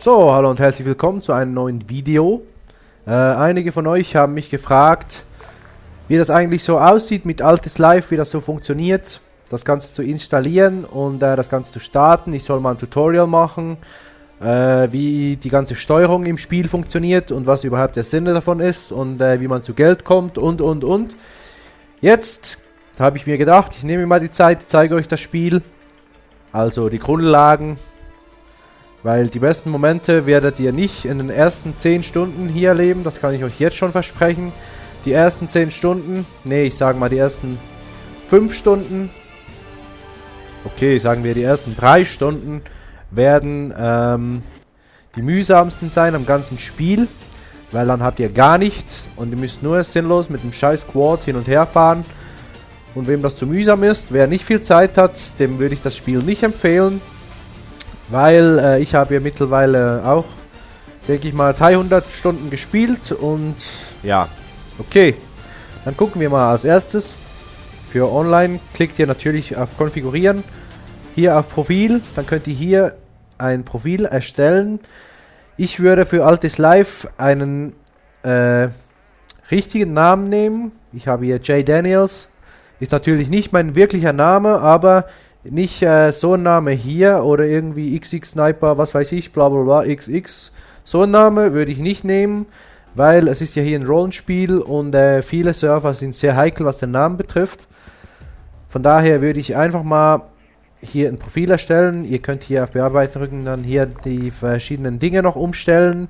So, hallo und herzlich willkommen zu einem neuen Video. Einige von euch haben mich gefragt, wie das eigentlich so aussieht mit Altis Live, wie das so funktioniert, das Ganze zu installieren und das Ganze zu starten. Ich soll mal ein Tutorial machen, wie die ganze Steuerung im Spiel funktioniert und was überhaupt der Sinn davon ist und wie man zu Geld kommt und. Jetzt habe ich mir gedacht, ich nehme mal die Zeit, zeige euch das Spiel, also die Grundlagen. Weil die besten Momente werdet ihr nicht in den ersten 10 Stunden hier erleben. Das kann ich euch jetzt schon versprechen. Die ersten 10 Stunden, nee, ich sage mal die ersten 5 Stunden. Okay, sagen wir die ersten 3 Stunden werden die mühsamsten sein am ganzen Spiel. Weil dann habt ihr gar nichts und ihr müsst nur sinnlos mit dem scheiß Quad hin und her fahren. Und wem das zu mühsam ist, wer nicht viel Zeit hat, dem würde ich das Spiel nicht empfehlen. Weil ich habe ja mittlerweile auch, denke ich mal, 300 Stunden gespielt und ja, okay. Dann gucken wir mal als erstes. Für Online klickt ihr natürlich auf Konfigurieren, hier auf Profil, dann könnt ihr hier ein Profil erstellen. Ich würde für Altis Live einen richtigen Namen nehmen. Ich habe hier Jay Daniels, ist natürlich nicht mein wirklicher Name, aber nicht so ein Name hier oder irgendwie XX Sniper, was weiß ich, bla bla bla, XX. So ein Name würde ich nicht nehmen, weil es ist ja hier ein Rollenspiel und viele Server sind sehr heikel, was den Namen betrifft. Von daher würde ich einfach mal hier ein Profil erstellen. Ihr könnt hier auf Bearbeiten drücken, dann hier die verschiedenen Dinge noch umstellen.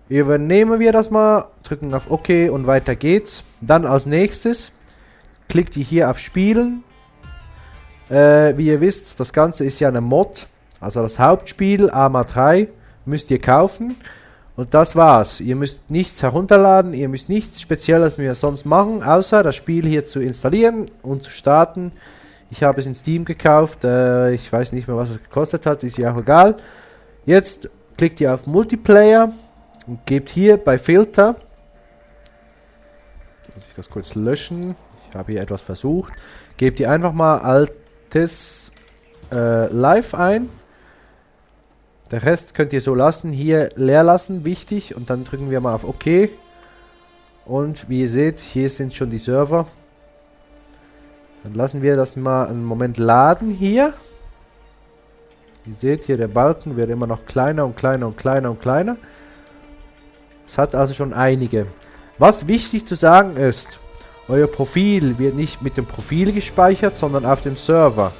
Übernehmen wir das mal, drücken auf OK und weiter geht's. Dann als nächstes klickt ihr hier auf Spielen. Wie ihr wisst, das Ganze ist ja eine Mod, also das Hauptspiel AMA 3 müsst ihr kaufen und das war's. Ihr müsst nichts herunterladen, ihr müsst nichts Spezielles mehr sonst machen, außer das Spiel hier zu installieren und zu starten. Ich habe es in Steam gekauft, ich weiß nicht mehr, was es gekostet hat, ist ja auch egal. Jetzt klickt ihr auf Multiplayer und gebt hier bei Filter, muss ich das kurz löschen, ich habe hier etwas versucht, gebt ihr einfach mal Altis Live ein. Der Rest könnt ihr so lassen, hier leer lassen, wichtig, und dann drücken wir mal auf OK. Und wie ihr seht, hier sind schon die Server. Dann lassen wir das mal einen Moment laden hier. Ihr seht hier, der Balken wird immer noch kleiner und kleiner und kleiner und kleiner. Es hat also schon einige. Was wichtig zu sagen ist, euer Profil wird nicht mit dem Profil gespeichert, sondern auf dem Server.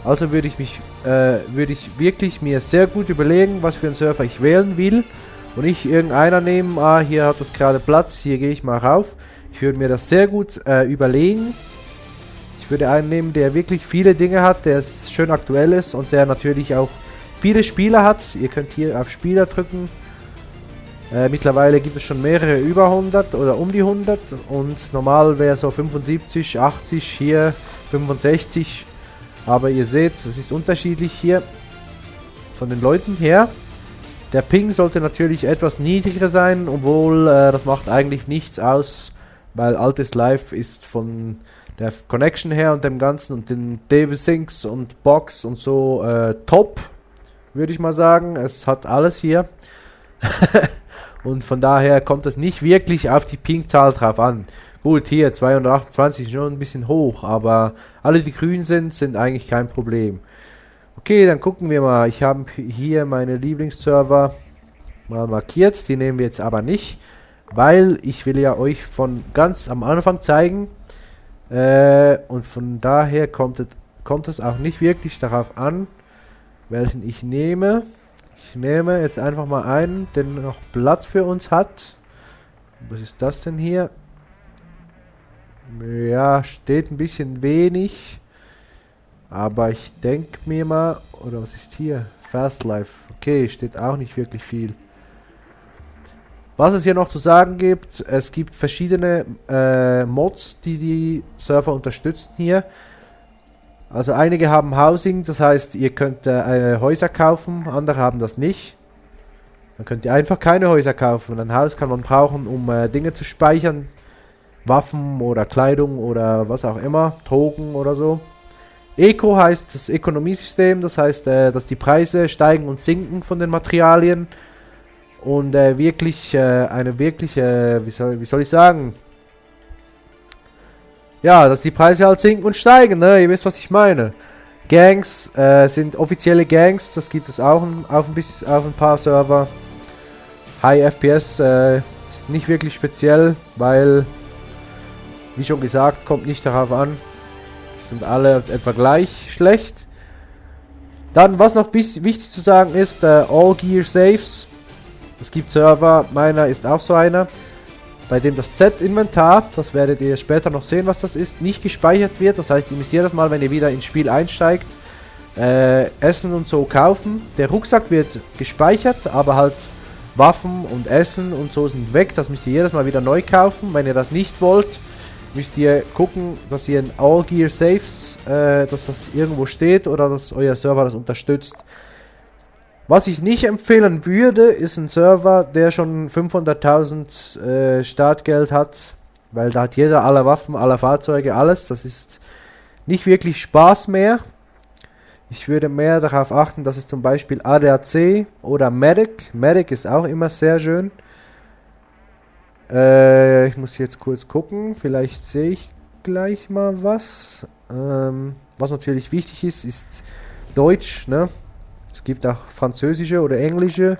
Also würde ich wirklich mir sehr gut überlegen, was für einen Server ich wählen will. Und nicht irgendeiner nehmen, hier hat das gerade Platz, hier gehe ich mal rauf. Ich würde mir das sehr gut überlegen. Ich würde einen nehmen, der wirklich viele Dinge hat, der schön aktuell ist und der natürlich auch viele Spieler hat. Ihr könnt hier auf Spieler drücken. Mittlerweile gibt es schon mehrere über 100 oder um die 100 und normal wäre so 75, 80, hier 65. Aber ihr seht, es ist unterschiedlich hier von den Leuten her. Der Ping sollte natürlich etwas niedriger sein, obwohl das macht eigentlich nichts aus, weil Altis Live ist von der Connection her und dem Ganzen und den DV-Syncs und Box und so top, würde ich mal sagen. Es hat alles hier. Und von daher kommt es nicht wirklich auf die Ping-Zahl drauf an. Gut, hier 228 ist schon ein bisschen hoch, aber alle, die grün sind, sind eigentlich kein Problem. Okay, dann gucken wir mal. Ich habe hier meine Lieblingsserver mal markiert. Die nehmen wir jetzt aber nicht, weil ich will ja euch von ganz am Anfang zeigen. Und von daher kommt es auch nicht wirklich darauf an, welchen ich nehme. Ich nehme jetzt einfach mal einen, der noch Platz für uns hat. Was ist das denn hier? Ja, steht ein bisschen wenig. Aber ich denke mir mal... Oder was ist hier? Fast Life. Okay, steht auch nicht wirklich viel. Was es hier noch zu sagen gibt, es gibt verschiedene Mods, die Server unterstützen hier. Also einige haben Housing, das heißt, ihr könnt Häuser kaufen, andere haben das nicht. Dann könnt ihr einfach keine Häuser kaufen. Ein Haus kann man brauchen, um Dinge zu speichern. Waffen oder Kleidung oder was auch immer, Drogen oder so. Eco heißt das Ökonomiesystem, das heißt, dass die Preise steigen und sinken von den Materialien. Und wirklich eine wirkliche, wie soll ich sagen? Ja, dass die Preise halt sinken und steigen, ne? Ihr wisst, was ich meine. Gangs sind offizielle Gangs, das gibt es auch auf ein paar Server. High FPS ist nicht wirklich speziell, weil, wie schon gesagt, kommt nicht darauf an. Sind alle etwa gleich schlecht. Dann, was noch wichtig zu sagen ist, All Gear Saves. Es gibt Server, meiner ist auch so einer, bei dem das Z-Inventar, das werdet ihr später noch sehen, was das ist, nicht gespeichert wird. Das heißt, ihr müsst jedes Mal, wenn ihr wieder ins Spiel einsteigt, Essen und so kaufen. Der Rucksack wird gespeichert, aber halt Waffen und Essen und so sind weg. Das müsst ihr jedes Mal wieder neu kaufen. Wenn ihr das nicht wollt, müsst ihr gucken, dass ihr in All Gear Saves, dass das irgendwo steht oder dass euer Server das unterstützt. Was ich nicht empfehlen würde, ist ein Server, der schon 500.000 Startgeld hat, weil da hat jeder alle Waffen, alle Fahrzeuge, alles. Das ist nicht wirklich Spaß mehr. Ich würde mehr darauf achten, dass es zum Beispiel ADAC oder Medic. Medic ist auch immer sehr schön. Ich muss jetzt kurz gucken. Vielleicht sehe ich gleich mal was. Was natürlich wichtig ist, ist Deutsch, ne? Es gibt auch französische oder englische.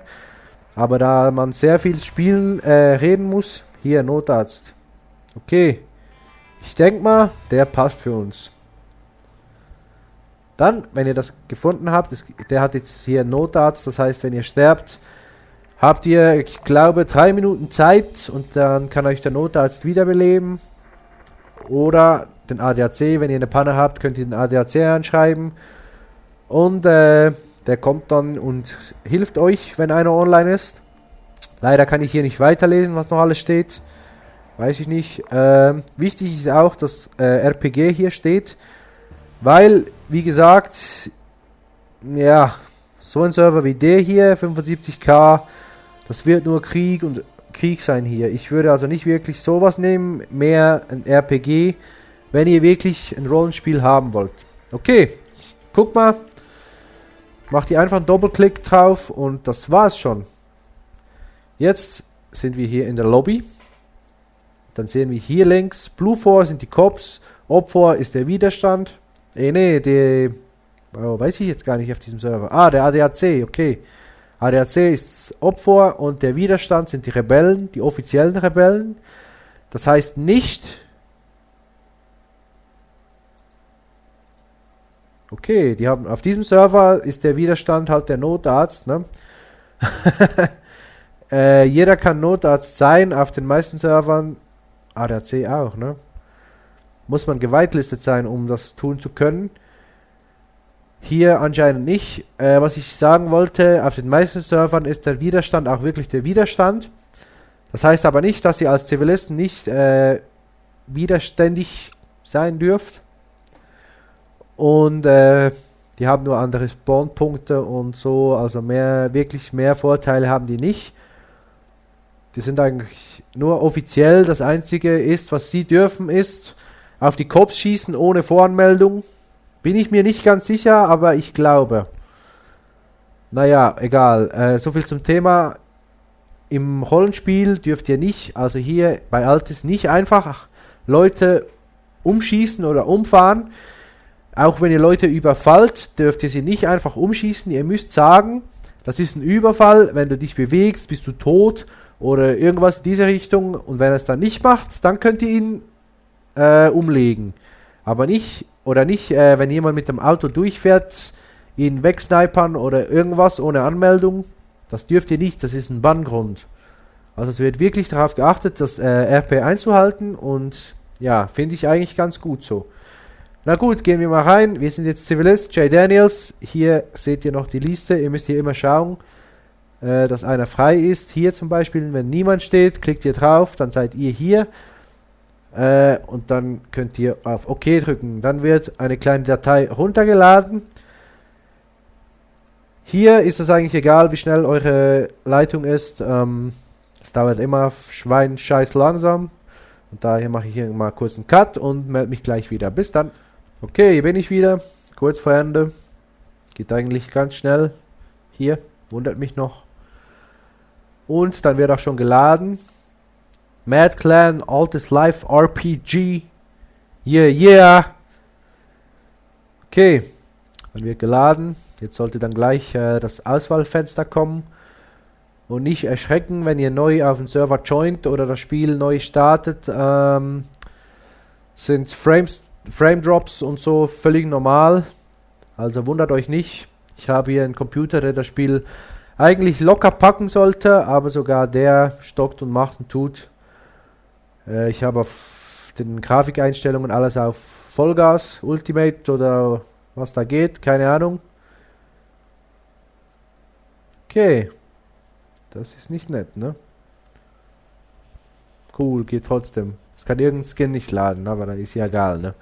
Aber da man sehr viel reden muss. Hier, Notarzt. Okay. Ich denke mal, der passt für uns. Dann, wenn ihr das gefunden habt, der hat jetzt hier Notarzt. Das heißt, wenn ihr sterbt, habt ihr, ich glaube, 3 Minuten Zeit. Und dann kann euch der Notarzt wiederbeleben. Oder den ADAC, wenn ihr eine Panne habt, könnt ihr den ADAC anschreiben. Und der kommt dann und hilft euch, wenn einer online ist. Leider kann ich hier nicht weiterlesen, was noch alles steht. Weiß ich nicht. Wichtig ist auch, dass RPG hier steht. Weil, wie gesagt, ja, so ein Server wie der hier, 75k, das wird nur Krieg und Krieg sein hier. Ich würde also nicht wirklich sowas nehmen, mehr ein RPG, wenn ihr wirklich ein Rollenspiel haben wollt. Okay, guck mal. Macht ihr einfach einen Doppelklick drauf und das war's schon. Jetzt sind wir hier in der Lobby. Dann sehen wir hier links, Blue 4 sind die Cops, Opfer ist der Widerstand. Weiß ich jetzt gar nicht auf diesem Server. Ah, der ADAC, okay. ADAC ist Opfer und der Widerstand sind die Rebellen, die offiziellen Rebellen. Das heißt nicht... Okay, die haben auf diesem Server ist der Widerstand halt der Notarzt, ne? Jeder kann Notarzt sein, auf den meisten Servern, ADAC auch, ne? Muss man gewitelistet sein, um das tun zu können. Hier anscheinend nicht. Was ich sagen wollte, auf den meisten Servern ist der Widerstand auch wirklich der Widerstand. Das heißt aber nicht, dass ihr als Zivilisten nicht widerständig sein dürft. Und die haben nur andere Spawnpunkte und so, also wirklich mehr Vorteile haben die nicht. Die sind eigentlich nur offiziell. Das einzige ist, was sie dürfen, ist auf die Cops schießen ohne Voranmeldung. Bin ich mir nicht ganz sicher, aber ich glaube. Naja, egal. So viel zum Thema. Im Rollenspiel dürft ihr nicht, also hier bei Altis, nicht einfach Leute umschießen oder umfahren. Auch wenn ihr Leute überfallt, dürft ihr sie nicht einfach umschießen. Ihr müsst sagen, das ist ein Überfall. Wenn du dich bewegst, bist du tot oder irgendwas in diese Richtung. Und wenn er es dann nicht macht, dann könnt ihr ihn umlegen. Aber nicht, wenn jemand mit dem Auto durchfährt, ihn wegsnipern oder irgendwas ohne Anmeldung. Das dürft ihr nicht, das ist ein Banngrund. Also es wird wirklich darauf geachtet, das RP einzuhalten und ja, finde ich eigentlich ganz gut so. Na gut, gehen wir mal rein. Wir sind jetzt Zivilist, Jay Daniels. Hier seht ihr noch die Liste. Ihr müsst hier immer schauen, dass einer frei ist. Hier zum Beispiel, wenn niemand steht, klickt ihr drauf, dann seid ihr hier. Und dann könnt ihr auf OK drücken. Dann wird eine kleine Datei runtergeladen. Hier ist es eigentlich egal, wie schnell eure Leitung ist. Es dauert immer scheiß langsam. Und daher mache ich hier mal kurz einen Cut und melde mich gleich wieder. Bis dann. Okay, hier bin ich wieder. kurz vor Ende. Geht eigentlich ganz schnell. Hier, wundert mich noch. Und dann wird auch schon geladen. Mad Clan, Altis Life RPG. Yeah, yeah. Okay, dann wird geladen. Jetzt sollte dann gleich das Auswahlfenster kommen. Und nicht erschrecken, wenn ihr neu auf den Server joint oder das Spiel neu startet. Sind Frame Drops und so völlig normal. Also wundert euch nicht. Ich habe hier einen Computer, der das Spiel eigentlich locker packen sollte, aber sogar der stockt und macht und tut. Ich habe auf den Grafikeinstellungen alles auf Vollgas, Ultimate oder was da geht, keine Ahnung. Okay. Das ist nicht nett, ne? Cool, geht trotzdem. Es kann irgendein Skin nicht laden, aber dann ist ja egal, ne?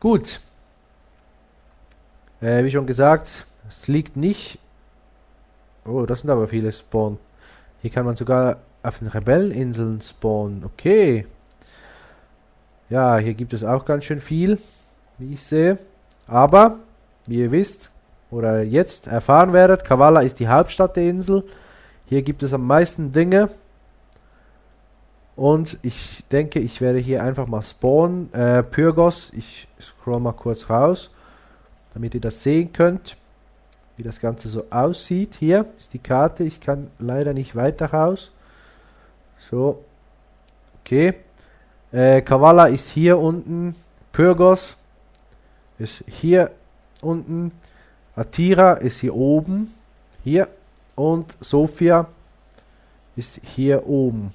Gut. Wie schon gesagt, es liegt nicht... Oh, das sind aber viele Spawn. Hier kann man sogar auf den Rebelleninseln spawnen. Okay. Ja, hier gibt es auch ganz schön viel, wie ich sehe. Aber, wie ihr wisst, oder jetzt erfahren werdet, Kavala ist die Hauptstadt der Insel. Hier gibt es am meisten Dinge. Und ich denke, ich werde hier einfach mal spawnen. Pyrgos, ich scroll mal kurz raus, damit ihr das sehen könnt, wie das Ganze so aussieht. Hier ist die Karte, ich kann leider nicht weiter raus. So, okay. Kavala ist hier unten, Pyrgos ist hier unten, Atira ist hier oben, hier, und Sofia ist hier oben.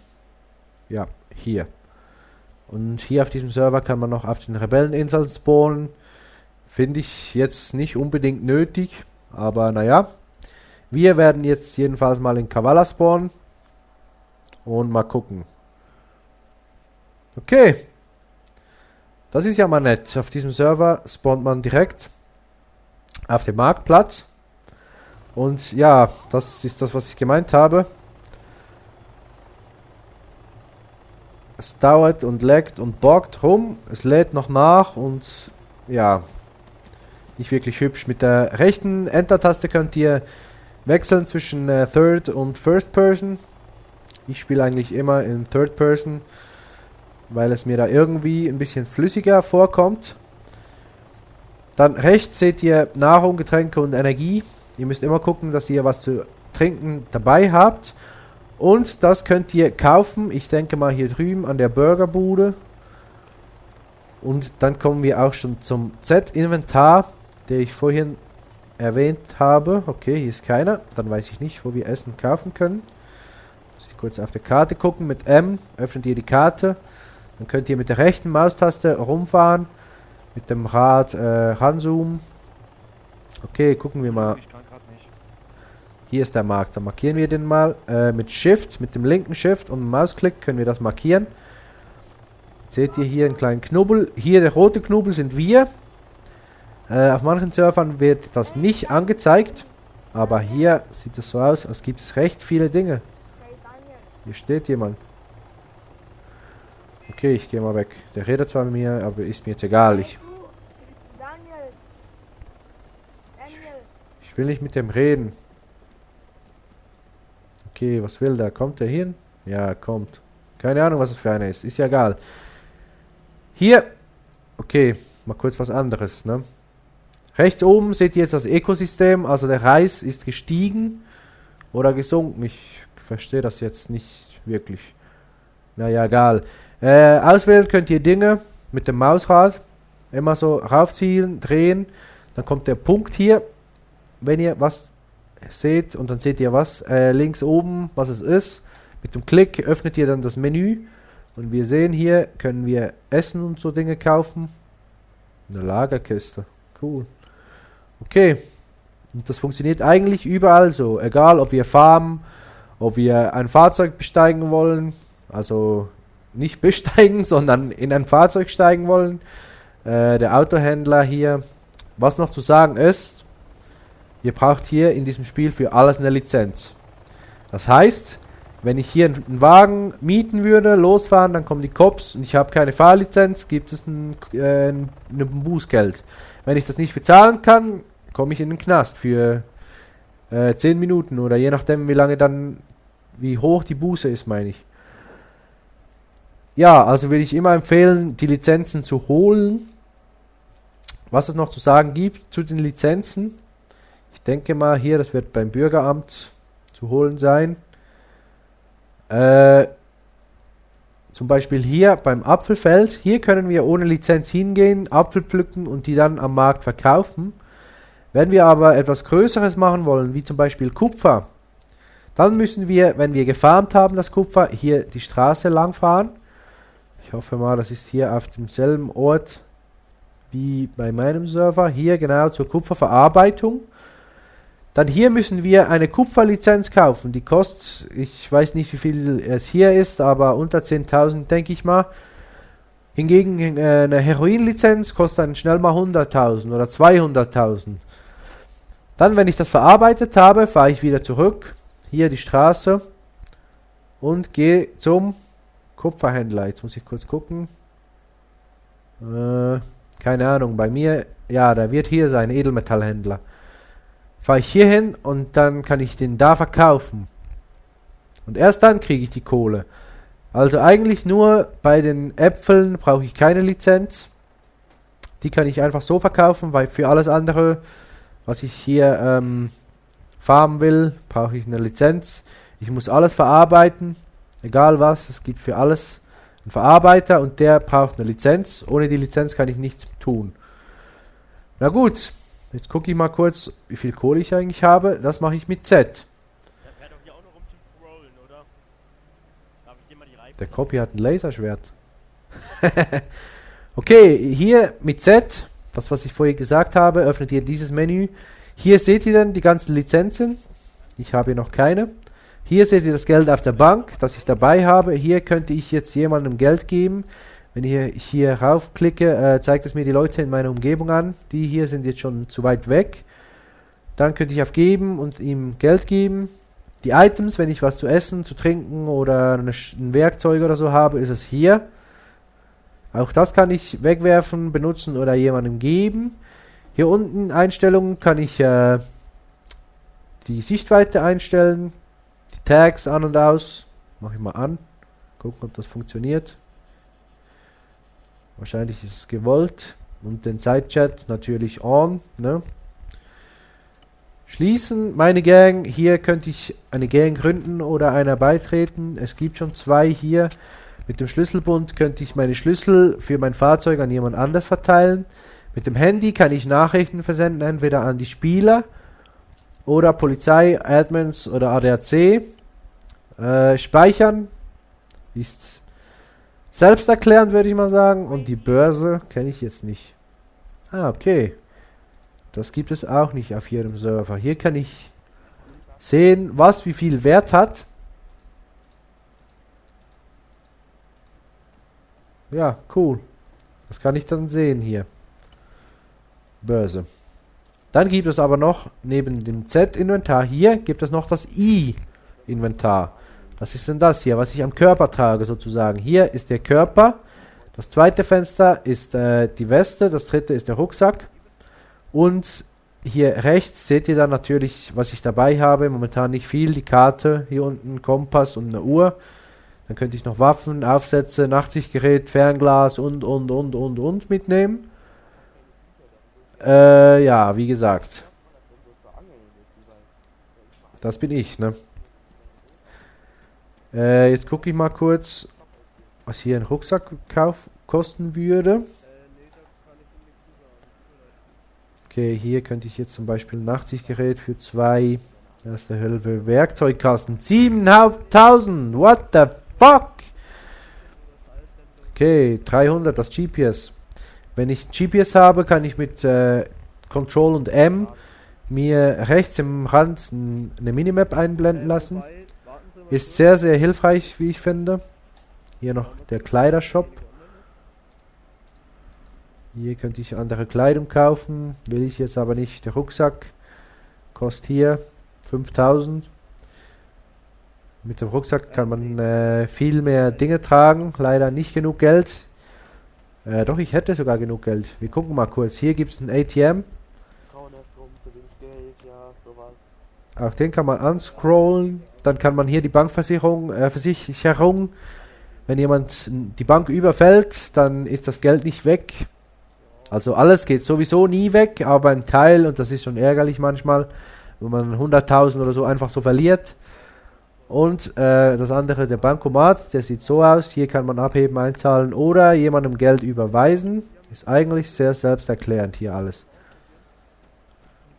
Ja, hier. Und hier auf diesem Server kann man noch auf den Rebelleninseln spawnen. Finde ich jetzt nicht unbedingt nötig, aber naja. Wir werden jetzt jedenfalls mal in Kavala spawnen und mal gucken. Okay. Das ist ja mal nett. Auf diesem Server spawnt man direkt auf dem Marktplatz. Und ja, das ist das, was ich gemeint habe. Es dauert und laggt und buggt rum. Es lädt noch nach und ja, nicht wirklich hübsch. Mit der rechten Enter-Taste könnt ihr wechseln zwischen Third und First Person. Ich spiele eigentlich immer in Third Person, weil es mir da irgendwie ein bisschen flüssiger vorkommt. Dann rechts seht ihr Nahrung, Getränke und Energie. Ihr müsst immer gucken, dass ihr was zu trinken dabei habt. Und das könnt ihr kaufen. Ich denke mal hier drüben an der Burgerbude. Und dann kommen wir auch schon zum Z-Inventar, der ich vorhin erwähnt habe. Okay, hier ist keiner. Dann weiß ich nicht, wo wir Essen kaufen können. Muss ich kurz auf der Karte gucken. Mit M öffnet ihr die Karte. Dann könnt ihr mit der rechten Maustaste rumfahren. Mit dem Rad ranzoomen. Okay, gucken wir mal. Hier ist der Markt. Dann markieren wir den mal mit Shift. Mit dem linken Shift und Mausklick können wir das markieren. Jetzt seht ihr hier einen kleinen Knubbel. Hier der rote Knubbel sind wir. Auf manchen Servern wird das nicht angezeigt. Aber hier sieht es so aus, als gibt es recht viele Dinge. Hier steht jemand. Okay, ich gehe mal weg. Der redet zwar mit mir, aber ist mir jetzt egal. Ich will nicht mit dem reden. Okay, was will der? Kommt der hin? Ja, kommt. Keine Ahnung, was es für einer ist. Ist ja egal. Hier. Okay, mal kurz was anderes, ne? Rechts oben seht ihr jetzt das Ökosystem. Also der Reis ist gestiegen oder gesunken. Ich verstehe das jetzt nicht wirklich. Naja, egal. Auswählen könnt ihr Dinge mit dem Mausrad. Immer so raufziehen, drehen. Dann kommt der Punkt hier. Wenn ihr was seht und dann seht ihr was links oben, was es ist. Mit dem Klick öffnet ihr dann das Menü. Und wir sehen hier, können wir Essen und so Dinge kaufen. Eine Lagerkiste. Cool. Okay. Und das funktioniert eigentlich überall so. Egal, ob wir farmen, ob wir ein Fahrzeug besteigen wollen. Also nicht besteigen, sondern in ein Fahrzeug steigen wollen. Der Autohändler hier. Was noch zu sagen ist, ihr braucht hier in diesem Spiel für alles eine Lizenz. Das heißt, Wenn ich hier einen Wagen mieten würde, losfahren, dann kommen die Cops und ich habe keine Fahrlizenz, gibt es ein Bußgeld. Wenn ich das nicht bezahlen kann, komme ich in den Knast für 10 Minuten oder je nachdem, wie hoch die Buße ist, meine ich. Ja, also würde ich immer empfehlen, die Lizenzen zu holen. Was es noch zu sagen gibt zu den Lizenzen. Ich denke mal hier, das wird beim Bürgeramt zu holen sein. Zum Beispiel hier beim Apfelfeld. Hier können wir ohne Lizenz hingehen, Apfel pflücken und die dann am Markt verkaufen. Wenn wir aber etwas Größeres machen wollen, wie zum Beispiel Kupfer, dann müssen wir, wenn wir gefarmt haben, das Kupfer, hier die Straße lang fahren. Ich hoffe mal, das ist hier auf demselben Ort wie bei meinem Server. Hier genau zur Kupferverarbeitung. Dann hier müssen wir eine Kupferlizenz kaufen. Die kostet, ich weiß nicht wie viel es hier ist, aber unter 10.000 denke ich mal. Hingegen eine Heroinlizenz kostet dann schnell mal 100.000 oder 200.000. Dann, wenn ich das verarbeitet habe, fahre ich wieder zurück. Hier die Straße. Und gehe zum Kupferhändler. Jetzt muss ich kurz gucken. Keine Ahnung, bei mir, ja, da wird hier sein, Edelmetallhändler. Fahre ich hier hin und dann kann ich den da verkaufen. Und erst dann kriege ich die Kohle. Also eigentlich nur bei den Äpfeln brauche ich keine Lizenz. Die kann ich einfach so verkaufen, weil für alles andere, was ich hier farmen will, brauche ich eine Lizenz. Ich muss alles verarbeiten, egal was, es gibt für alles einen Verarbeiter und der braucht eine Lizenz. Ohne die Lizenz kann ich nichts tun. Na gut. Jetzt gucke ich mal kurz, wie viel Kohle ich eigentlich habe. Das mache ich mit Z. Der Copy hat ein Laserschwert. Okay, hier mit Z, das was ich vorher gesagt habe, öffnet ihr dieses Menü. Hier seht ihr dann die ganzen Lizenzen. Ich habe hier noch keine. Hier seht ihr das Geld auf der Bank, das ich dabei habe. Hier könnte ich jetzt jemandem Geld geben. Wenn ich hier raufklicke, zeigt es mir die Leute in meiner Umgebung an. Die hier sind jetzt schon zu weit weg. Dann könnte ich auf Geben und ihm Geld geben. Die Items, wenn ich was zu essen, zu trinken oder ein Werkzeug oder so habe, ist es hier. Auch das kann ich wegwerfen, benutzen oder jemandem geben. Hier unten Einstellungen kann ich die Sichtweite einstellen. Die Tags an und aus. Mache ich mal an. Gucken, ob das funktioniert. Wahrscheinlich ist es gewollt. Und den Sidechat natürlich on. Ne? Schließen. Meine Gang. Hier könnte ich eine Gang gründen oder einer beitreten. Es gibt schon 2 hier. Mit dem Schlüsselbund könnte ich meine Schlüssel für mein Fahrzeug an jemand anders verteilen. Mit dem Handy kann ich Nachrichten versenden, entweder an die Spieler oder Polizei, Admins oder ADAC. Speichern ist selbsterklärend, würde ich mal sagen. Und die Börse kenne ich jetzt nicht. Ah, okay. Das gibt es auch nicht auf jedem Server. Hier kann ich sehen, was wie viel Wert hat. Ja, cool. Das kann ich dann sehen hier. Börse. Dann gibt es aber noch, neben dem Z-Inventar hier, gibt es noch das I-Inventar. Was ist denn das hier, was ich am Körper trage sozusagen? Hier ist der Körper. Das zweite Fenster ist die Weste. Das dritte ist der Rucksack. Und hier rechts seht ihr dann natürlich, was ich dabei habe. Momentan nicht viel. Die Karte, hier unten Kompass und eine Uhr. Dann könnte ich noch Waffen, Aufsätze, Nachtsichtgerät, Fernglas und mitnehmen. Ja, wie gesagt. Das bin ich, ne? Jetzt gucke ich mal kurz, was hier ein Rucksack kosten würde. Okay, hier könnte ich jetzt zum Beispiel ein Nachtsichtgerät für 2. Das ist der Hölle Werkzeugkasten. 7.500! What the fuck? Okay, 300, das GPS. Wenn ich GPS habe, kann ich mit Control und M mir rechts im Rand eine Minimap einblenden lassen. Ist sehr, sehr hilfreich, wie ich finde. Hier noch der Kleidershop. Hier könnte ich andere Kleidung kaufen. Will ich jetzt aber nicht. Der Rucksack kostet hier 5.000. Mit dem Rucksack kann man viel mehr Dinge tragen. Leider nicht genug Geld. Doch, ich hätte sogar genug Geld. Wir gucken mal kurz. Hier gibt es ein ATM. Auch den kann man unscrollen. Dann kann man hier die Bankversicherung, Versicherung. Wenn jemand die Bank überfällt, dann ist das Geld nicht weg. Also alles geht sowieso nie weg, aber ein Teil, und das ist schon ärgerlich manchmal, wenn man 100.000 oder so einfach so verliert. Und das andere, der Bankomat, der sieht so aus. Hier kann man abheben, einzahlen oder jemandem Geld überweisen. Ist eigentlich sehr selbsterklärend hier alles.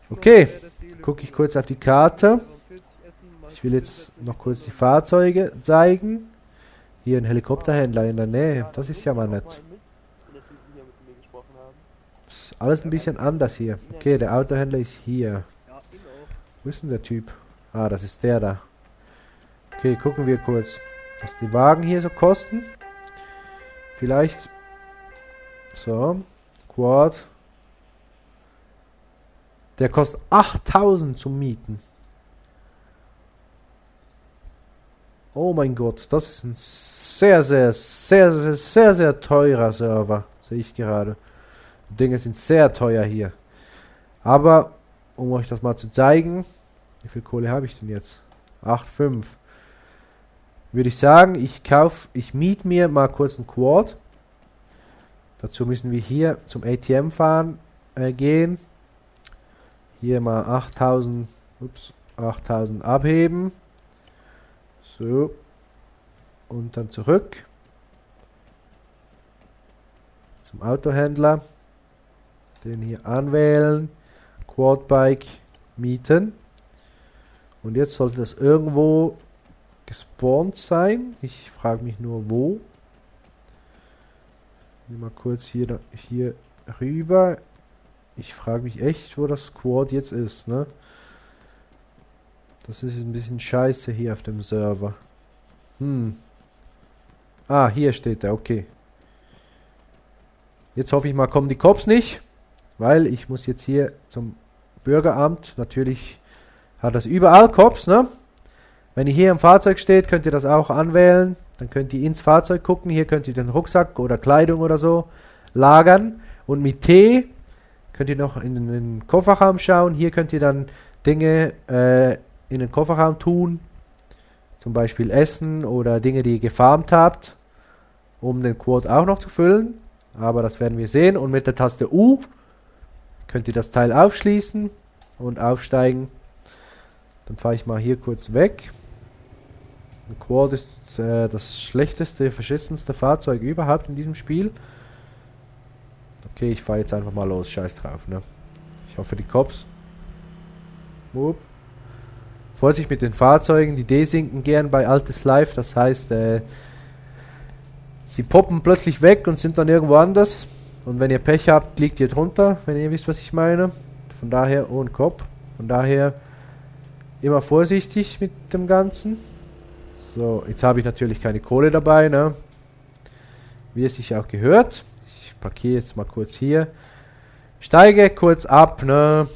Okay, gucke ich kurz auf die Karte. Ich will jetzt noch kurz die Fahrzeuge zeigen. Hier ein Helikopterhändler in der Nähe. Das ist ja mal nett. Ist alles ein bisschen anders hier. Okay, der Autohändler ist hier. Wo ist denn der Typ? Ah, das ist der da. Okay, gucken wir kurz, was die Wagen hier so kosten. Vielleicht. So. Quad. Der kostet 8.000 zum Mieten. Oh mein Gott, das ist ein sehr teurer Server. Sehe ich gerade. Die Dinge sind sehr teuer hier. Aber, um euch das mal zu zeigen, wie viel Kohle habe ich denn jetzt? 8,5. Würde ich sagen, ich miete mir mal kurz einen Quad. Dazu müssen wir hier zum ATM fahren, gehen. Hier mal 8.000 abheben. So. Und dann zurück. Zum Autohändler. Den hier anwählen. Quadbike mieten. Und jetzt sollte das irgendwo gespawnt sein. Ich frage mich nur wo. Mal kurz hier rüber. Ich frage mich echt, wo das Quad jetzt ist, ne? Das ist ein bisschen scheiße hier auf dem Server. Ah, hier steht er, okay. Jetzt hoffe ich mal, kommen die Cops nicht. Weil ich muss jetzt hier zum Bürgeramt. Natürlich hat das überall Cops, ne? Wenn ihr hier im Fahrzeug steht, könnt ihr das auch anwählen. Dann könnt ihr ins Fahrzeug gucken. Hier könnt ihr den Rucksack oder Kleidung oder so lagern. Und mit T könnt ihr noch in den Kofferraum schauen. Hier könnt ihr dann Dinge in den Kofferraum tun. Zum Beispiel Essen oder Dinge, die ihr gefarmt habt. Um den Quad auch noch zu füllen. Aber das werden wir sehen. Und mit der Taste U könnt ihr das Teil aufschließen und aufsteigen. Dann fahre ich mal hier kurz weg. Ein Quad ist das schlechteste, verschissenste Fahrzeug überhaupt in diesem Spiel. Okay, ich fahre jetzt einfach mal los. Scheiß drauf, ne? Ich hoffe, die Cops. Vorsicht mit den Fahrzeugen. Die desinken gern bei Altes Live. Das heißt, sie poppen plötzlich weg und sind dann irgendwo anders. Und wenn ihr Pech habt, liegt ihr drunter, wenn ihr wisst, was ich meine. Von daher, ohne Kopf. Von daher immer vorsichtig mit dem Ganzen. So, jetzt habe ich natürlich keine Kohle dabei, ne? Wie es sich auch gehört. Ich parkiere jetzt mal kurz hier. Steige kurz ab, ne?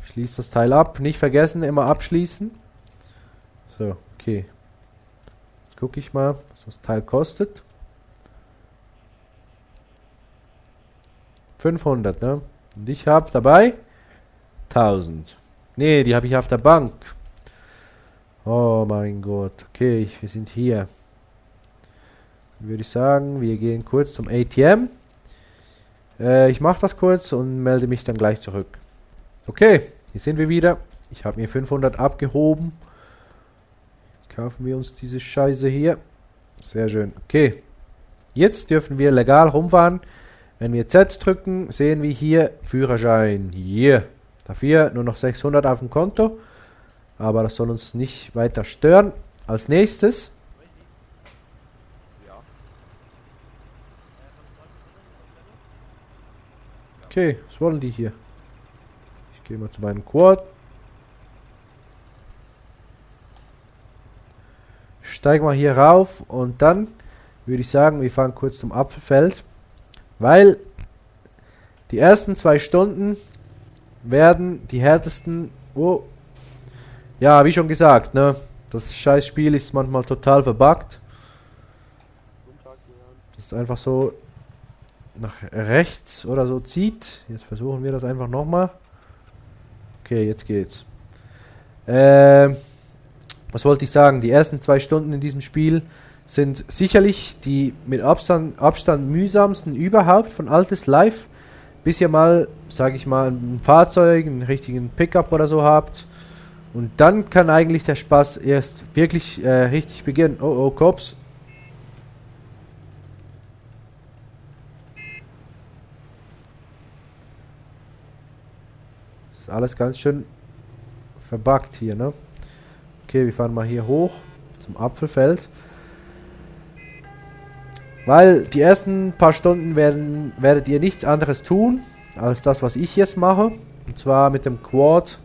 Schließe das Teil ab. Nicht vergessen, immer abschließen. So, okay. Jetzt gucke ich mal, was das Teil kostet. 500, ne? Und ich habe dabei 1000. Ne, die habe ich auf der Bank. Oh mein Gott. Okay, wir sind hier. Dann würde ich sagen, wir gehen kurz zum ATM. Ich mache das kurz und melde mich dann gleich zurück. Okay, hier sind wir wieder. Ich habe mir 500 abgehoben. Jetzt kaufen wir uns diese Scheiße hier. Sehr schön. Okay. Jetzt dürfen wir legal rumfahren. Wenn wir Z drücken, sehen wir hier Führerschein. Hier. Dafür nur noch 600 auf dem Konto. Aber das soll uns nicht weiter stören. Als nächstes. Okay, was wollen die hier? Ich gehe mal zu meinem Quad. Steig mal hier rauf und dann würde ich sagen, wir fahren kurz zum Apfelfeld. Weil die ersten 2 Stunden werden die härtesten. Oh. Ja, wie schon gesagt, ne? Das Scheißspiel ist manchmal total verbuggt. Das ist einfach so nach rechts oder so zieht. Jetzt versuchen wir das einfach nochmal. Okay, jetzt geht's. Was wollte ich sagen? Die ersten 2 Stunden in diesem Spiel sind sicherlich die mit Abstand mühsamsten überhaupt von Altes Life. Bis ihr mal, sage ich mal, ein Fahrzeug, einen richtigen Pickup oder so habt. Und dann kann eigentlich der Spaß erst wirklich richtig beginnen. Oh, oh, Cops. Ist alles ganz schön verbuggt hier, ne? Okay, wir fahren mal hier hoch zum Apfelfeld. Weil die ersten paar Stunden werdet ihr nichts anderes tun, als das, was ich jetzt mache. Und zwar mit dem Quad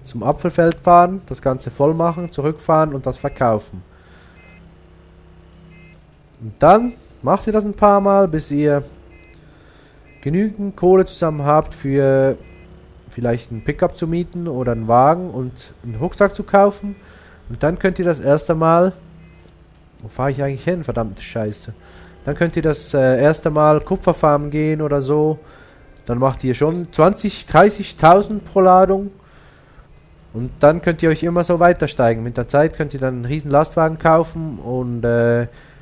zum Apfelfeld fahren, das Ganze voll machen, zurückfahren und das verkaufen. Und dann macht ihr das ein paar Mal, bis ihr genügend Kohle zusammen habt für vielleicht einen Pickup zu mieten oder einen Wagen und einen Rucksack zu kaufen. Und dann könnt ihr das erste Mal... Wo fahre ich eigentlich hin? Verdammte Scheiße. Dann könnt ihr das erste Mal Kupferfarmen gehen oder so. Dann macht ihr schon 20.000, 30.000 pro Ladung. Und dann könnt ihr euch immer so weiter steigen. Mit der Zeit könnt ihr dann einen riesen Lastwagen kaufen und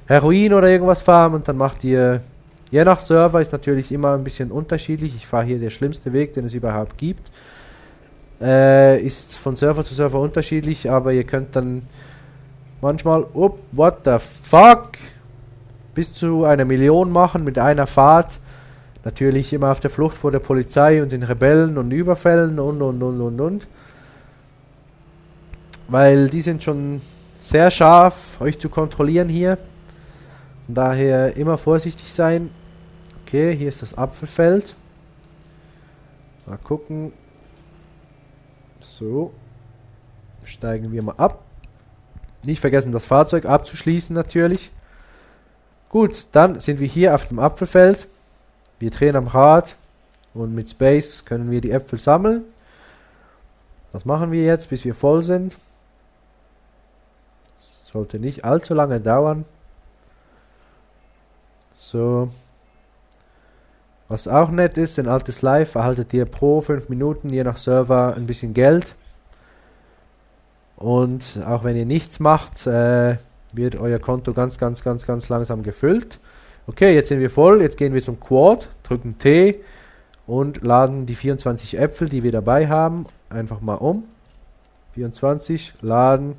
Heroin oder irgendwas farmen. Und dann macht ihr... Je nach Server ist natürlich immer ein bisschen unterschiedlich. Ich fahre hier der schlimmste Weg, den es überhaupt gibt. Ist von Server zu Server unterschiedlich, aber ihr könnt dann manchmal, what the fuck, bis zu 1 Million machen mit einer Fahrt. Natürlich immer auf der Flucht vor der Polizei und den Rebellen und Überfällen und. Weil die sind schon sehr scharf, euch zu kontrollieren hier. Von daher immer vorsichtig sein. Okay, hier ist das Apfelfeld. Mal gucken. So. Steigen wir mal ab. Nicht vergessen, das Fahrzeug abzuschließen natürlich. Gut, dann sind wir hier auf dem Apfelfeld. Wir drehen am Rad und mit Space können wir die Äpfel sammeln. Das machen wir jetzt, bis wir voll sind. Sollte nicht allzu lange dauern. So. Was auch nett ist, in Altes Life erhaltet ihr pro 5 Minuten je nach Server ein bisschen Geld. Und auch wenn ihr nichts macht, wird euer Konto ganz langsam gefüllt. Okay, jetzt sind wir voll. Jetzt gehen wir zum Quad, drücken T und laden die 24 Äpfel, die wir dabei haben, einfach mal um. 24, laden.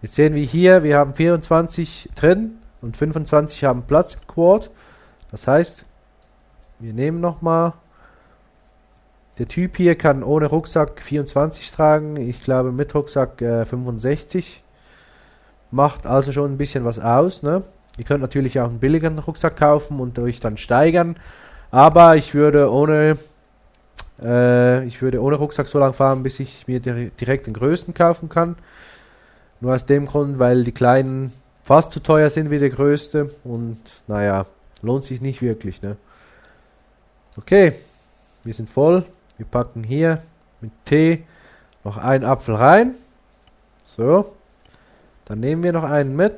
Jetzt sehen wir hier, wir haben 24 drin und 25 haben Platz im Quad. Das heißt, wir nehmen nochmal. Der Typ hier kann ohne Rucksack 24 tragen. Ich glaube mit Rucksack 65. Macht also schon ein bisschen was aus, ne? Ihr könnt natürlich auch einen billigeren Rucksack kaufen und euch dann steigern. Aber ich würde ohne Rucksack so lange fahren, bis ich mir direkt den größten kaufen kann. Nur aus dem Grund, weil die kleinen fast zu teuer sind wie der größte. Und naja, lohnt sich nicht wirklich, ne? Okay, wir sind voll. Wir packen hier mit T noch einen Apfel rein. So. Dann nehmen wir noch einen mit.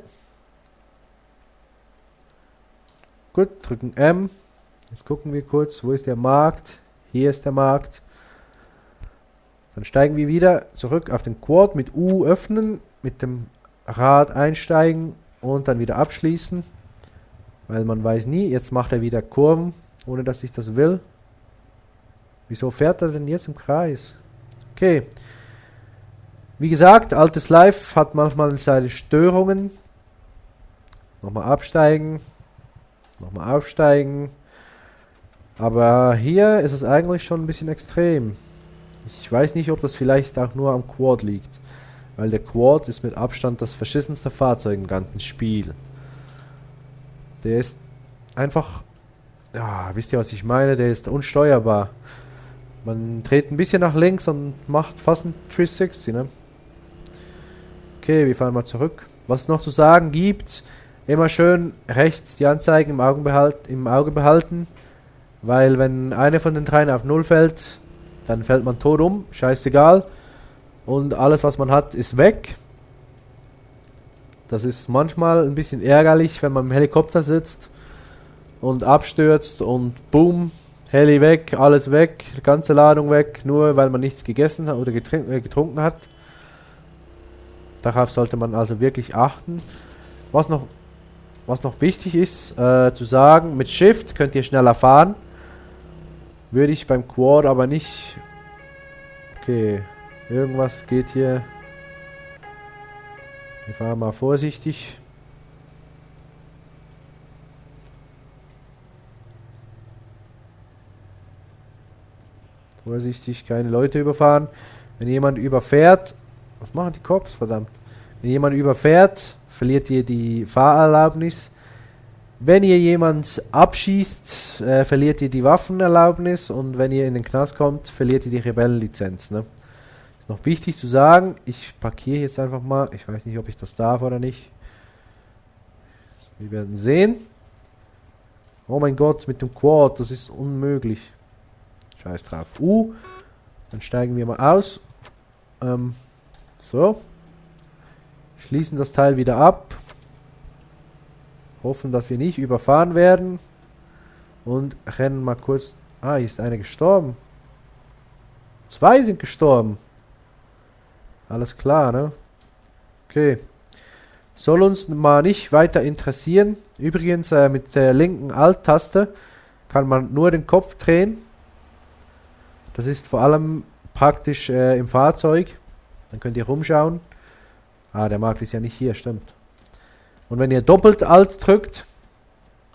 Gut, drücken M. Jetzt gucken wir kurz, wo ist der Markt? Hier ist der Markt. Dann steigen wir wieder zurück auf den Quad mit U öffnen, mit dem Rad einsteigen und dann wieder abschließen. Weil man weiß nie, jetzt macht er wieder Kurven, ohne dass ich das will. Wieso fährt er denn jetzt im Kreis? Okay. Wie gesagt, Altes Life hat manchmal seine Störungen. Nochmal absteigen. Nochmal aufsteigen. Aber hier ist es eigentlich schon ein bisschen extrem. Ich weiß nicht, ob das vielleicht auch nur am Quad liegt. Weil der Quad ist mit Abstand das verschissenste Fahrzeug im ganzen Spiel. Der ist einfach... Ja, wisst ihr, was ich meine? Der ist unsteuerbar. Man dreht ein bisschen nach links und macht fast ein 360, ne? Okay, wir fahren mal zurück. Was es noch zu sagen gibt, immer schön rechts die Anzeigen im Auge behalten. Weil wenn eine von den dreien auf 0 fällt, dann fällt man tot um. Scheißegal. Und alles, was man hat, ist weg. Das ist manchmal ein bisschen ärgerlich, wenn man im Helikopter sitzt und abstürzt und boom, Heli weg, alles weg, ganze Ladung weg, nur weil man nichts gegessen hat oder getrunken hat. Darauf sollte man also wirklich achten. Was noch wichtig ist zu sagen, mit Shift könnt ihr schneller fahren. Würde ich beim Quad aber nicht. Okay, irgendwas geht hier. Wir fahren mal vorsichtig. Vorsichtig, keine Leute überfahren. Wenn jemand überfährt, was machen die Cops, verdammt? Wenn jemand überfährt, verliert ihr die Fahrerlaubnis. Wenn ihr jemand abschießt, verliert ihr die Waffenerlaubnis. Und wenn ihr in den Knast kommt, verliert ihr die Rebellenlizenz. Ne? Ist noch wichtig zu sagen, ich parkiere jetzt einfach mal. Ich weiß nicht, ob ich das darf oder nicht. Wir werden sehen. Oh mein Gott, mit dem Quad, das ist unmöglich. Scheiß drauf. Dann steigen wir mal aus. So. Schließen das Teil wieder ab. Hoffen, dass wir nicht überfahren werden. Und rennen mal kurz. Ah, hier ist einer gestorben. 2 sind gestorben. Alles klar, ne? Okay. Soll uns mal nicht weiter interessieren. Übrigens, mit der linken Alt-Taste kann man nur den Kopf drehen. Das ist vor allem praktisch im Fahrzeug. Dann könnt ihr rumschauen. Ah, der Markt ist ja nicht hier, stimmt. Und wenn ihr doppelt Alt drückt,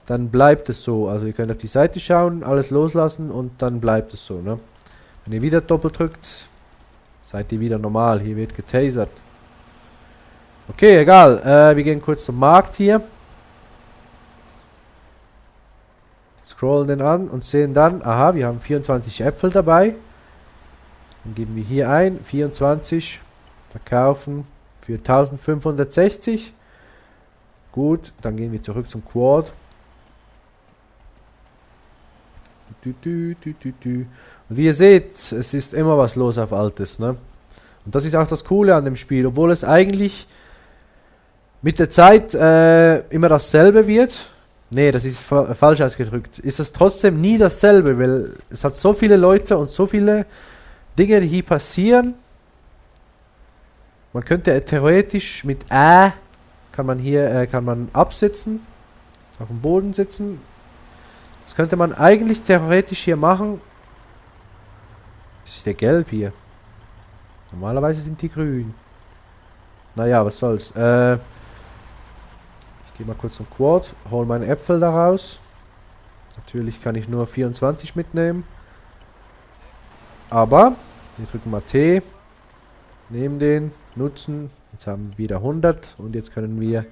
dann bleibt es so. Also ihr könnt auf die Seite schauen, alles loslassen und dann bleibt es so. Ne? Wenn ihr wieder doppelt drückt, seid ihr wieder normal. Hier wird getasert. Okay, egal. Wir gehen kurz zum Markt hier. Scrollen den an und sehen dann, aha, wir haben 24 Äpfel dabei. Dann geben wir hier ein, 24, verkaufen für 1560. Gut, dann gehen wir zurück zum Quad. Und wie ihr seht, es ist immer was los auf Altes, ne? Und das ist auch das Coole an dem Spiel, obwohl es eigentlich mit der Zeit immer dasselbe wird. Nee, das ist falsch ausgedrückt. Ist es trotzdem nie dasselbe, weil es hat so viele Leute und so viele Dinge, die hier passieren. Man könnte theoretisch mit kann man hier absitzen, auf dem Boden sitzen. Das könnte man eigentlich theoretisch hier machen. Was ist der gelb hier? Normalerweise sind die grün. Naja, was soll's. Ich gehe mal kurz zum Quad, hol meine Äpfel da raus. Natürlich kann ich nur 24 mitnehmen. Aber, wir drücken mal T. Nehmen den, nutzen. Jetzt haben wir wieder 100 und jetzt können wir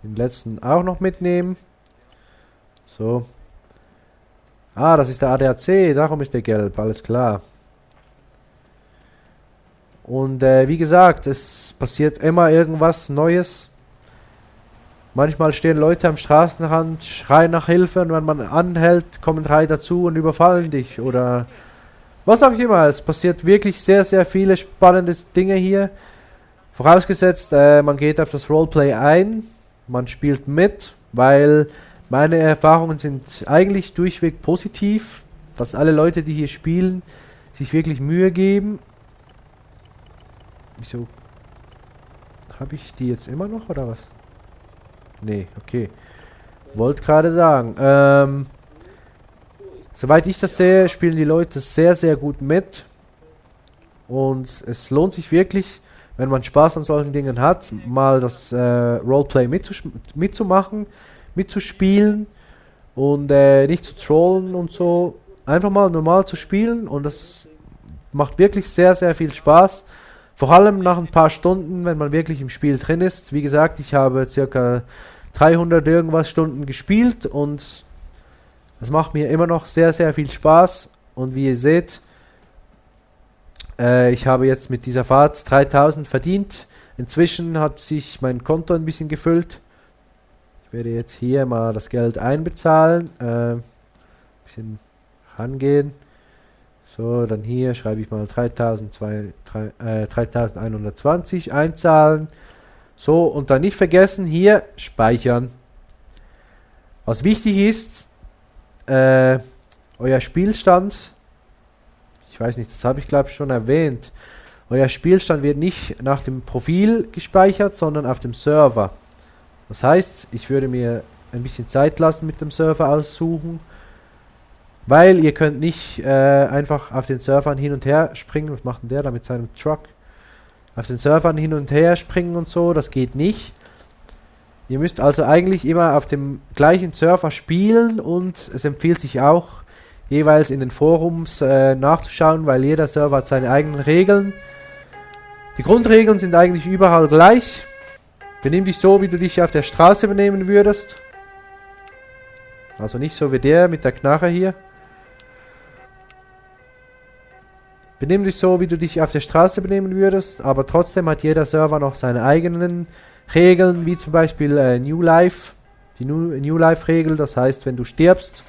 den letzten auch noch mitnehmen. So. Ah, das ist der ADAC, darum ist der gelb, alles klar. Und wie gesagt, es passiert immer irgendwas Neues. Manchmal stehen Leute am Straßenrand, schreien nach Hilfe und wenn man anhält, kommen 3 dazu und überfallen dich oder was auch immer. Es passiert wirklich sehr, sehr viele spannende Dinge hier. Vorausgesetzt, man geht auf das Roleplay ein, man spielt mit, weil meine Erfahrungen sind eigentlich durchweg positiv, dass alle Leute, die hier spielen, sich wirklich Mühe geben. Wieso habe ich die jetzt immer noch oder was? Nee, okay. Wollte gerade sagen, soweit ich das sehe, spielen die Leute sehr, sehr gut mit. Und es lohnt sich wirklich, wenn man Spaß an solchen Dingen hat, mal das Roleplay mitzumachen, mitzuspielen und nicht zu trollen und so. Einfach mal normal zu spielen und das macht wirklich sehr, sehr viel Spaß. Vor allem nach ein paar Stunden, wenn man wirklich im Spiel drin ist. Wie gesagt, ich habe circa 300 irgendwas Stunden gespielt und es macht mir immer noch sehr, sehr viel Spaß. Und wie ihr seht, ich habe jetzt mit dieser Fahrt 3000 verdient. Inzwischen hat sich mein Konto ein bisschen gefüllt. Ich werde jetzt hier mal das Geld einbezahlen. Bisschen rangehen. So, dann hier schreibe ich mal 3120 einzahlen. So, und dann nicht vergessen, hier speichern. Was wichtig ist, euer Spielstand, ich weiß nicht, das habe ich glaube ich schon erwähnt, euer Spielstand wird nicht nach dem Profil gespeichert, sondern auf dem Server. Das heißt, ich würde mir ein bisschen Zeit lassen mit dem Server aussuchen, weil ihr könnt nicht einfach auf den Servern hin und her springen. Was macht denn der da mit seinem Truck? Auf den Servern hin und her springen und so, das geht nicht. Ihr müsst also eigentlich immer auf dem gleichen Server spielen und es empfiehlt sich auch, jeweils in den Forums nachzuschauen, weil jeder Server hat seine eigenen Regeln. Die Grundregeln sind eigentlich überall gleich. Benimm dich so, wie du dich auf der Straße benehmen würdest. Also nicht so wie der mit der Knarre hier. Benimm dich so, wie du dich auf der Straße benehmen würdest, aber trotzdem hat jeder Server noch seine eigenen Regeln, wie zum Beispiel New Life. Die New Life Regel, das heißt, wenn du stirbst,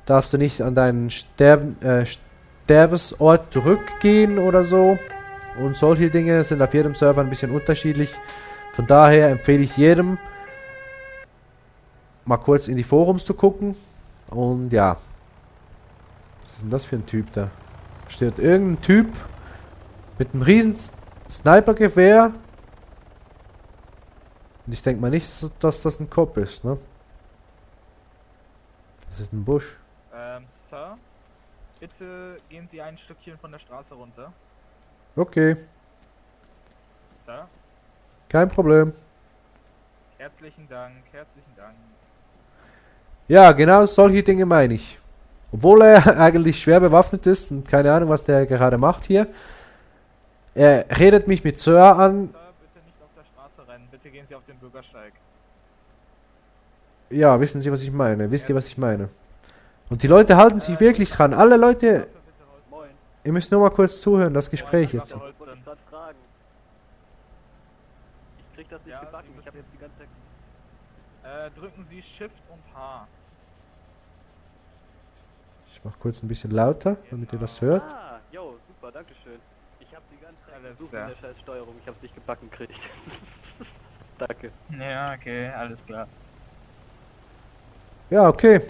darfst du nicht an deinen Sterbensort zurückgehen oder so. Und solche Dinge sind auf jedem Server ein bisschen unterschiedlich. Von daher empfehle ich jedem, mal kurz in die Forums zu gucken. Und ja. Was ist denn das für ein Typ da? Steht irgendein Typ mit einem riesen Snipergewehr. Und ich denke mal nicht, dass das ein Cop ist, ne? Das ist ein Busch. Sir, bitte gehen Sie ein Stückchen von der Straße runter. Okay, Sir, kein Problem. herzlichen Dank, herzlichen Dank. Ja, genau solche Dinge meine ich. Obwohl er eigentlich schwer bewaffnet ist und keine Ahnung, was der gerade macht hier. Er redet mich mit Sir an. Sir, bitte nicht auf der Straße rennen, bitte gehen Sie auf den Bürgersteig. Ja, wissen Sie, was ich meine? Wisst ihr, was ich meine? Und die Leute halten sich wirklich dran. Alle Leute, Moin. ihr müsst nur mal kurz zuhören, das Gespräch jetzt. Ich wollte gerade fragen. Ich krieg das nicht Ja, gebacken. Sie Ich habe jetzt die ganze Zeit... Drücken Sie Shift und H. Ich mach kurz ein bisschen lauter, damit ihr das hört. Ah, jo, super, danke schön. Ich habe die ganze Zeit Alles versucht klar. mit der scheiß Steuerung. Ich habe es nicht gebacken gekriegt. Danke. Ja, okay, alles klar. Ja, okay.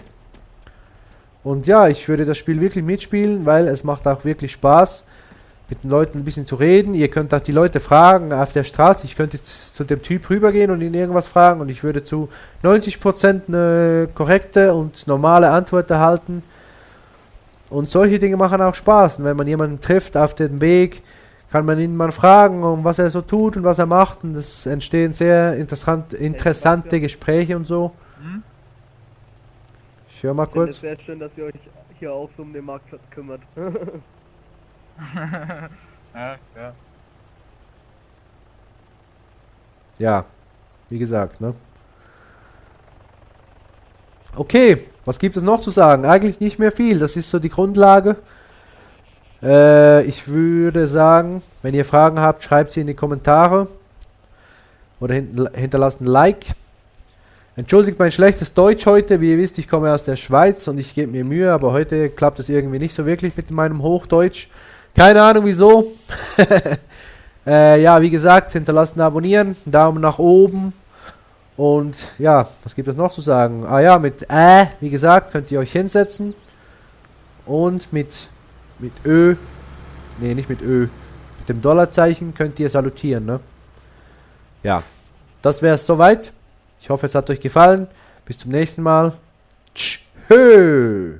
Und ja, ich würde das Spiel wirklich mitspielen, weil es macht auch wirklich Spaß, mit den Leuten ein bisschen zu reden. Ihr könnt auch die Leute fragen auf der Straße. Ich könnte jetzt zu dem Typ rübergehen und ihn irgendwas fragen und ich würde zu 90% eine korrekte und normale Antwort erhalten. Und solche Dinge machen auch Spaß. Und wenn man jemanden trifft auf dem Weg, kann man ihn mal fragen, um was er so tut und was er macht. Und es entstehen sehr interessante Gespräche und so. Hm? Ich höre mal Ich finde kurz. es sehr schön, dass ihr euch hier auch so um den Marktplatz kümmert. Ja, ja. Ja, wie gesagt, ne? Okay, was gibt es noch zu sagen? Eigentlich nicht mehr viel, das ist so die Grundlage. Ich würde sagen, wenn ihr Fragen habt, schreibt sie in die Kommentare. Oder hinterlasst ein Like. Entschuldigt mein schlechtes Deutsch heute, wie ihr wisst, ich komme aus der Schweiz und ich gebe mir Mühe, aber heute klappt es irgendwie nicht so wirklich mit meinem Hochdeutsch. Keine Ahnung wieso. Ja, wie gesagt, hinterlasst ein Abonnieren, einen Daumen nach oben. Und ja, was gibt es noch zu sagen? Ah ja, mit wie gesagt, könnt ihr euch hinsetzen. Und mit Ö, nee, nicht mit Ö, mit dem Dollarzeichen könnt ihr salutieren, ne? Ja, das wäre es soweit. Ich hoffe, es hat euch gefallen. Bis zum nächsten Mal. Tschö.